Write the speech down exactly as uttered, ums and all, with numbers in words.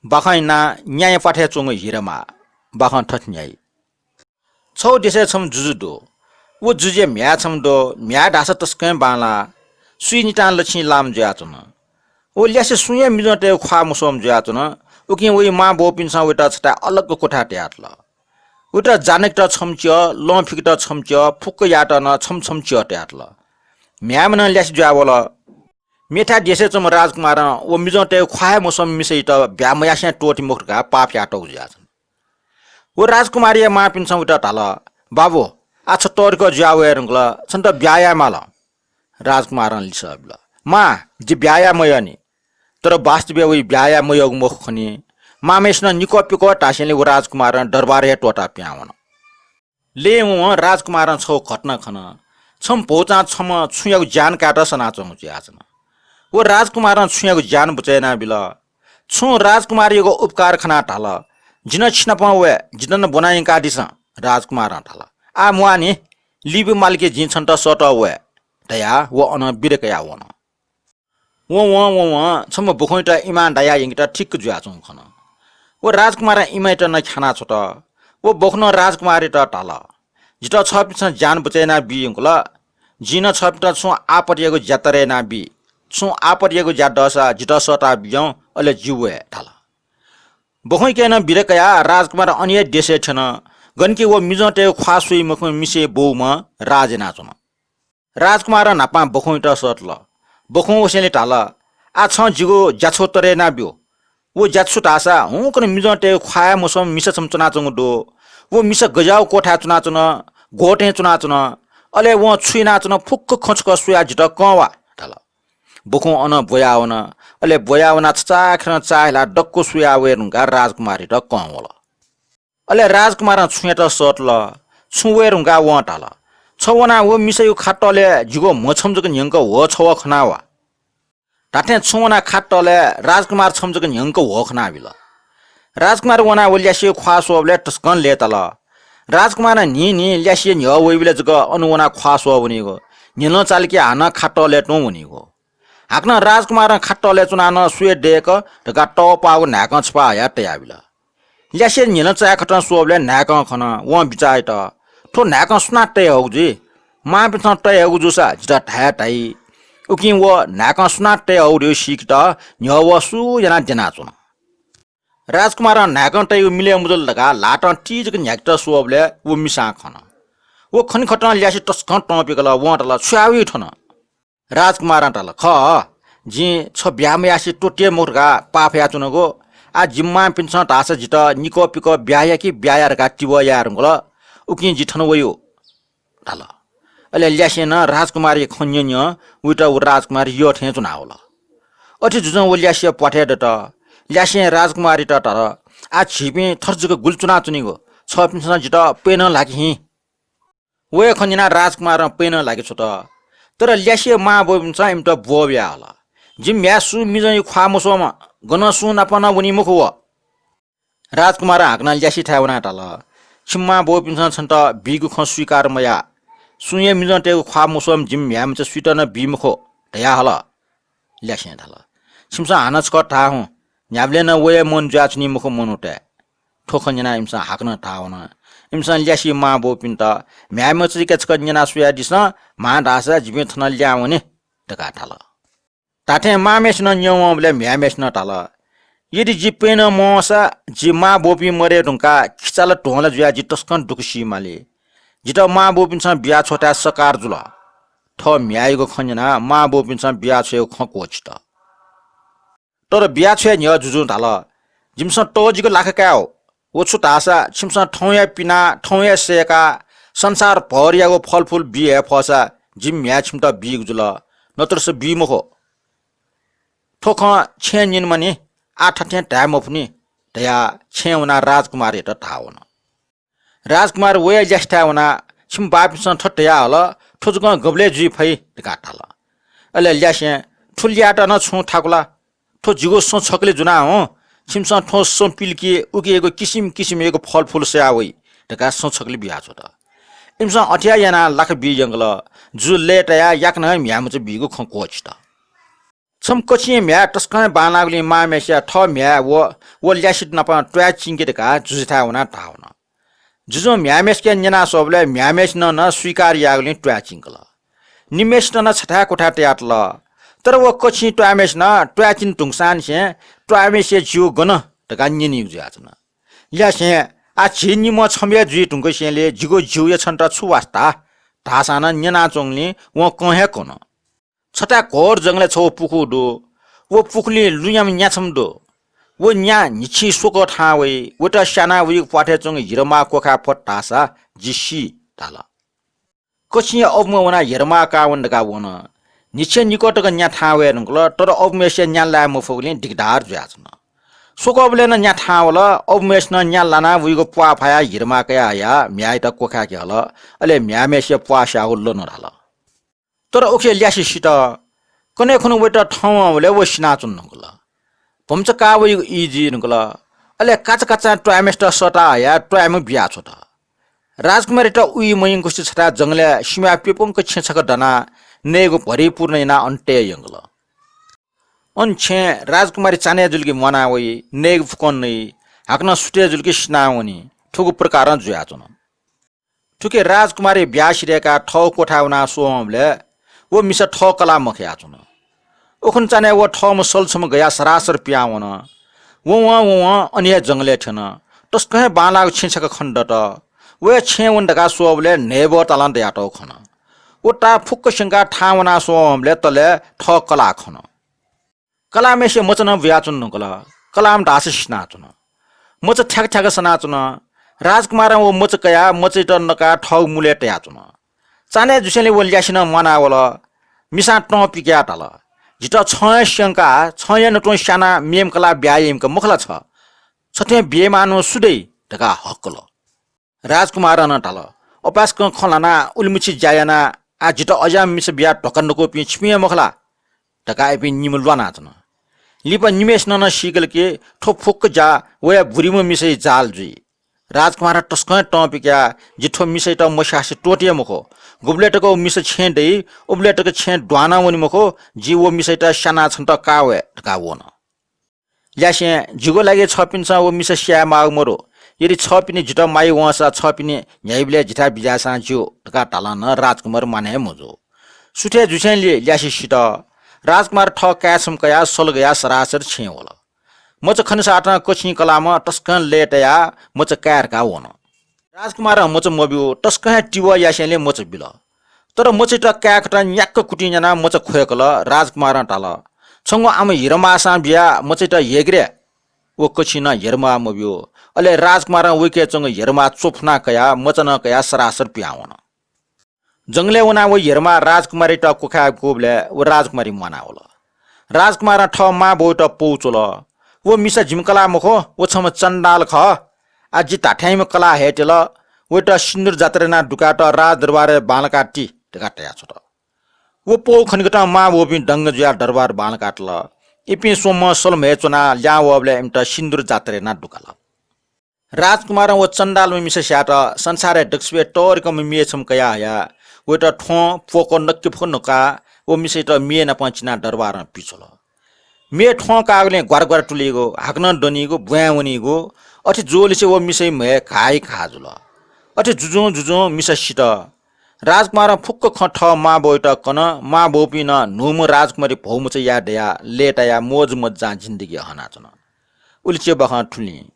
बाखं इनाः न्याया प्वाथय् च्वंगु हिरामाः। बाखं थथे न्ह्याइ। छगू देशय् छम्ह जुजु दु। व जुजुया म्ह्याय् छम्ह दु। म्ह्याय् धाःसा तसकं बांलाः। सुइनितां लछिं लाःम्ह जुयाच्वन। व ल्यासे सुं हे मिजंतय्गु ख्वाः मस्वःम्ह जुयाच्वन। उकिं वइ मां बौपिन्सं वइत छथाय् अलग क्वथाय् तयातल। वइत जानेकेत छम्ह च्यः, लं फिकेत छम्ह च्यः, फुक्कयात नं छम्ह छम्ह च्यः तयातल। म्ह्याय्‌म्ह नं ल्यासे जुयावल। मेथाय् देशय् च्वंम्ह राजकुमारं व मिजंतय्गु ख्वाः हे मस्वःम्ह मिसायात ब्याहा मयासें त्वःते मखु धकाः पाप यानातःगु जुयाच्वन। व राजकुमारीया मांपिन्सं वइत धाल, "बाबु, आः छ तःधिकः जुयावये धुंकल, छन्त ब्याहा याये माल।" राजकुमारं लिसः बिल, "मां, जि ब्याहा याये मयः नि।" तर वास्तवय् वइ ब्याहा याये मयःगु मखु खनी। मांम्हय्‌सिनं निकः पिकः धासेंलि व राजकुमारं दरबारय् हे त्वःताः पिहां वन। लँय् वंवं राजकुमारं छगू घटना खन। छम्ह भौचां छम्ह छुँयागु ज्यान कायेत सनाच्वंगु जुयाच्वन। व राजकुमारं छुँयागु ज्यान बचय् यानाबिल। छुं राजकुमारयागु उपकार खनाः धाल, "जि नं छिनाप वये, जितः नं ब्वना यंकादिसँ।" राजकुमारं धाल, "आः म्वाः नि, लिपा माल कि जिं छन्त सःतः वये," धयाः व अनं बिदा कयाः वन। वंवं वंवं छम्ह बखुंयात इमां दायाः यंकेत ठिक्क जुयाच्वंगु खन। व राजकुमारं इमायात नं ख्यानाछ्वत। व बखुनं राजकुमारयात धाल, "जितः छःपिन्सं ज्यान बचय् यानाबी यंकल। जिं नं छःपिन्त छुं आपतयागु ज्या तरे यानाबी। छुं आपतयागु ज्या दःसा जितः सःताबिज्याहुँ, अले जि वये," धाल। बखुंयाके नं बिदा कयाः राजकुमार अन हे देशय् थ्यन, गन कि व मिजंतय्गु ख्वाः स्वइ मखुम्ह मिसाया बौम्ह राज यानाच्वन। राजकुमारं न्हापां बखुंयात सःतल। बखुं वसेंलि धाल, "आः छं जिगु ज्याछौ तरे यानाब्यु। व ज्या छु धाःसा हुंकन मिजंतय्गु ख्वाः हे मस्वःम्ह मिसा छम्ह च्वनाच्वंगु दु। व मिसा गज्याःगु क्वथाय् च्वनाच्वन, ग्वःतय् च्वनाच्वन। अले वं छु यानाच्वन फुक्क खँ छकः स्वयाः जितः कं वा," धाल। बखुं अनं ब्वयावन। अले ब्वयावनाः छचाःखेरं चाःहिलाः दक्व स्वयाः वये धुंकाः राजकुमारयात कं वल। अले राजकुमारं छुँयात सःतल। छुँ वये धुंकाः वं धाल, "छ वनाः व मिसायागु खातःलय् जिगु म्ह छम्ह जक न्ह्यंक ह्वःछवः खनाः वा।" धात्थें छुँ वनाः खातःलय् राजकुमार छम्ह जक न्ह्यंक ह्वः खनाबिल। राजकुमार वनाः व ल्यासेया ख्वाः स्वःबलय् तसकं लय्ताल। राजकुमारं न्हिं न्हिं ल्यासेया न्ह्यः वइबलय् जक अन वनाः ख्वाः स्वः वनीगु, न्ह्यलं चाल कि हानं खातःलय् तुं वनीगु। हाकनं राजकुमारं खातःलय् च्वनाः नं स्वये दय्क धकाः तःपाःगु न्हाय्कं छपा हयाः तयाबिल। ल्यासेया न्ह्यलं चाय्कथं स्वःबलय् न्हाय्कं खन। वं बिचाः यात, "थ्व न्हाय्कं सुनां तये हःगु जुइ? मांपिन्सं तये हःगु जूसा जितः धाये धाइ। उकिं व न्हाय्कं सुनां तये हःगु धइगु सीकेत न्ह्यः व सु यानाः द्यनाच्वन।" राजकुमारं न्हाय्कं तइगु मिलय् मुजल धकाः ल्हातं ति जक न्ह्याकेत स्वःबलय् व मिसां खन। व खनेखतं ल्यासे तसकं तं पिकल। वं धाल, "छु याः वइ थन?" राजकुमारं धाल, "खः, जिं छ ब्याहा मयासे त्वःते मखु धकाः पाफयाच्वनागु। आः जिमि मांपिन्सं धाःसा जितः निकः पिकः ब्याहा या कि ब्याहा या धकाः तिबः याये धुंकल। उकिं जि थन वयागु," धाल। अले ल्यासें नं राजकुमारया खँ न्यँ न्यँ वइत व राजकुमार यः थें च्वनावल। अथे जुजुं व ल्यासेया प्वाथय् दत। ल्यासें राजकुमारयात धाल, "आः झीपिं थथे जक गुलि च्वनाच्वनीगु? छःपिन्सं जितः प्यनं ल्हा कि हिं।" व हे खँ न्यनाः राजकुमारं प्यनं ल्हाके छ्वत। तर ल्यासेया मां बौपिन्सं इमित ब्वः बियाहल। "जिमि म्ह्याय् सु मिजंया ख्वाः मस्वःम्ह, गनं सुं नाप नं वनी मखु व।" राजकुमारं हाकनं ल्यासेथाय् वनाः धाल, "छिमि मां बौपिन्सं छन्त बीगु खँ स्वीकार मयाः। सुं हे मिजंतय्गु ख्वाः मस्वःम्ह जिमि म्ह्याय्मचा सुइत नं बी मखु धयाहल।" ल्यासें धाल, "छिमिसं हानं छकः धाः हुँ, न्ह्याबलें नं वये मन जुयाच्वनी मखु मनूतय्।" थ्व खँ न्यनाः इमिसं हाकनं धाः वन। इमिसं ल्यासेया मां बौपिन्त, "म्ह्याय्मचायाके छकः न्यनाः स्वयादिसँ, म्हां धाःसा जिपिं थन ल्याहां वने," धकाः धाल। धात्थें मांम्हय्सिनं न्यं वंबलय् म्ह्याय्मय्सिनं धाल, "यदि जि प्यनं मवंसा जि मां बौपिं मदये धुंकाः खिचाला ध्वंला जुयाः जि तसकं दुःख सी माली। जितः मां बौपिन्सं बियाछ्वःथाय् सकार जुल।" थः म्ह्याय्यागु खँ न्यनाः मां बौपिन्सं बियाछ्वयेगु खँ क्वःछित। तर बियाछ्वये न्ह्यः जुजुं धाल, "जिमिसं तःजिक लाखा काये हउ। व छु धाःसा छिमिसं थौं हे पिनाः, थौं हे सय्काः संसार भरयागु फलफुल बी हे फःसा जिमि म्ह्याय् छिमित बीगु जुल, नत्रस बी मखु। थ्व खँ छेँय् न्यनेमानि, आः थथें धाये मफुनि," धयाः छेँय् वनाः राजकुमारयात धाः वन। राजकुमार वयाः ल्यासेथाय् वनाः, "छिमि बाःपिन्सं थथे धयाहल, थ्व जकं गबलय् जुइ फइ?" धकाः धाल। अले ल्यासें, "थ्व ल्यायेत नं छुं थाकु ला? थ्व जिगु सँ छकलि ज्वनाः हुँ, छिमिसं थ्व सँ पिल कि उकियागु किसिम किसिमयागु फलफुल सयाः वइ," धकाः सँ छकलि बियाछ्वत। इमिसं अथे हे यानाः लाखा बी यंकल। जुजु लय्तायाः याकनं हे म्ह्याय्मचा बीगु खँ क्वःछित। छम्ह कछिंया म्ह्याय् तसकं बांलाःगुलिं मांम्हेसिया थः म्ह्याय् व, व ल्यासेत नाप त्वाये चिंके धकाः जुजुथाय् वनाः धाः वन। जुजुं म्ह्याय्म्हेसिके न्यना स्वःबलय् म्ह्याय्म्हेसिनं नं स्वीकार याःगुलिं त्वाये चिंकल। निम्हेसित नं छथाय् क्वथाय् तयातल। तर व कछिं त्वाःम्हेसिनं त्वाये चिने धुंकूसांनिसें त्वाःम्हेसिया ज्यू गन धकाः न्यनीगु जुयाच्वन। ल्यासें, आः झी निम्ह छम्ह हे जुइ धुंकूसेंलि जिगु ज्यूया छन्त छु वास्ता धाःसां नं न्यनाच्वंगुलिं वं कं हे कन। छथाय् घोर जंगलय् छगू पुखू दु। व पुखुलिं लुँयाम्ह न्या छम्ह दु। व न्या न्हिच्छिं स्वक्वः थाहां वइ। वयात स्यानाः वइगु प्वाथय् च्वंगु हिरोमाः क्वखाये फत धाःसा जि सी धाल। कछिंया अबुम्ह वनाः हिरोमाः काः वने धकाः वन। न्हिच्छिं निकः तक न्या थाहां वये धुंकल, तर अबुम्हेसिया न्या लाये मफुगुलिं दिकदार जुयाच्वन। स्वक्वःबलय् नं न्या थाहां वल। अबुम्हेसिनं न्या लानाः वइगु प्वाः फायाः हिरोमाः कयाः हयाः म्ह्याय्‌यात क्वखाय्‌के हल। अले म्ह्याय्‌म्हेसिया प्वाः स्याःगु लन धाल। तर उखे ल्यासे सित। कन्हय् खुन्हु वयात थौं वंबलय् व सिनाच्वने धुंकल। भम्चा काः वइगु ई जुइ धुंकल। अले काचाकाचां त्वाःम्हेसित सःताः हयाः त्वाःम्ह बियाछ्वत। राजकुमारीत उइ मयंकुसे छथाय् जंगलय् सिमाय् प्यपुंक छेँ छकः दनाः नयेगु भरिपूर्ण यानाः अन तये यंकल। अन छेँय् राजकुमारी चान्हय् जुल कि म्वाना वइ, नयेगु फुकं नइ, हाकनं सुथय् जुल कि सिनावनी, थुगु प्रकारं जुयाच्वन। थुखे राजकुमारी ब्याहा सिधय्‌काः थःगु क्वथाय् वनाः स्वःवंबलय् व मिसा थः कलाः मखयाच्वन। उखुन्हु चान्हय् व थःम्ह सल छम्ह गयाः सरासर पिहां वन। ववं ववं अन हे जंगलय् थ्यन। तसकं हे बांलाःगु छेँ छकः खनेदत। व हे छेँय् वने धकाः स्वःबलय् न्हय्‌बः तालं दयातःगु खन। व ताः फुक्क स्यंकाः थाहां वनाः स्वःवंबलय् तलय् थः कलाः खन। कलाःम्हेसिया मचा नं बुयाच्वने धुंकल। कलाःम्ह धाःसा सिनाच्वन। मचा थ्याक थ्याक सनाच्वन। राजकुमारं व मचा कयाः मचायात नकाः थःगु मुलय् तयाच्वन। चान्हय् जुसेंलि व ल्यासें नं म्वाना वल। मिसां तं पिकयाः धाल, "जितः छं हे स्यंकाः छं हे नतुं स्यानाः मेम्ह कलाः ब्याहा याइम्ह का मखु ला छ? छ थें ब्ययेमाःम्ह सु दइ?" धकाः हक्कल। राजकुमारं नं धाल, "अपाय्‌सकं खँ ल्हानाः उलिमछि ज्या यानाः आः जितः अज्याःम्ह मिसा बियाः धोखा नकूपिं छिपिं हे मखु ला?" धकाः इपिं निम्ह ल्वानाच्वन। लिपा निम्हय्‌सिनं नं सीकल कि थ्व फुक्क ज्या वया बुरिम्ह मिसाया जाल जुइ। राजकुमारं तसकं तं पिकयाः, "जि थ्व मिसायात मस्यासे त्वःते हे मखु। गुबलय् तक व मिसा छेँय् दइ, उबलय् तक छेँय् दुहां नं वने मखु। जिं व मिसायात स्यानाः छन्त काः वये" धकाः वन। ल्यासें, "जिगु लागि छःपिन्सं व मिसा स्याये माःगु मदु। यदि छःपिनि जितः माया वंसा छःपिनि न्ह्याइबलय् जिथाय् बिज्याःसां ज्यू" धकाः धालं नं राजकुमार मानय् मजू। सुथय् जुसेंलि ल्यासे सित। राजकुमार थः काय् छम्ह कयाः सल गयाः सरासर छेँय् वल। मचा खनेसातं कछिं कलाःम्ह तसकं लय्‌तायाः मचा काये धकाः वन। राजकुमारं मचा मब्यू, तसकं हे तिबः यासेंलि मचा बिल। तर मचायात काय्‌कथं न्याक्क कुतिं न्यानाः मचा ख्वय्‌कल। राजकुमारं धाल, "छंगु आम हिरोमाःसां बिया, मचायात ह्यय्‌के रे।" व कछिं नं हिरोमाः मब्यू। अले राजकुमारं वय्‌के च्वंगु हिरोमाः च्वफुना कयाः मचा नं कयाः सरासर पिहां वन। जंगलय् वनाः व हिरोमाः राजकुमारीयात क्वखाय् कूबलय् व राजकुमारी म्वाना वल। राजकुमारं थः मां बौयात पौ च्वल। "व मिसा जिमि कलाः मखु, व छम्ह चण्डाल खः। आः जि धात्थेंम्ह कलाः हयेत्यल। वयात सिन्दुर जात्रा यानाः दुकायेत राजदरबारय् बांलाकाति" धकाः धयाछ्वत। व पौ खनिकथं मां बौपिं दंग जुयाः दरबार बांलाकातल। इपिं स्वम्हं सल म्हय् च्वनाः ल्याहां वःबलय् इमित सिन्दुर जात्रा यानाः दुकाल। राजकुमारं व चण्डालम्ह मिसा स्यायेत संसारय् दक्वसिबय् तःधिकःम्ह म्ये छम्ह कयाः हयाः वयात थ्वँ, प्वक्व नक्की फुक्क नकाः व मिसायात म्ये नाप चिनाः दरबारं पिछ्वल। म्ये थ्वँ काःगुलिं ग्वार ग्वार तुलीगु, हाकनं दनीगु, ब्वाँय् वनीगु, अथे जूलिसे व मिसाया म्हय् घाःया घाः जुल। अथे जुजुं जुजुं मिसा सित। राजकुमारं फुक्क खँ थः मां बौयात कन। मां बौपिं नं न्हूम्ह राजकुमारी भौमचा याये दयाः लय्‌तायाः मोजमज्जां जिन्दगी हनाच्वन। उलिचे बाखं थुलिं।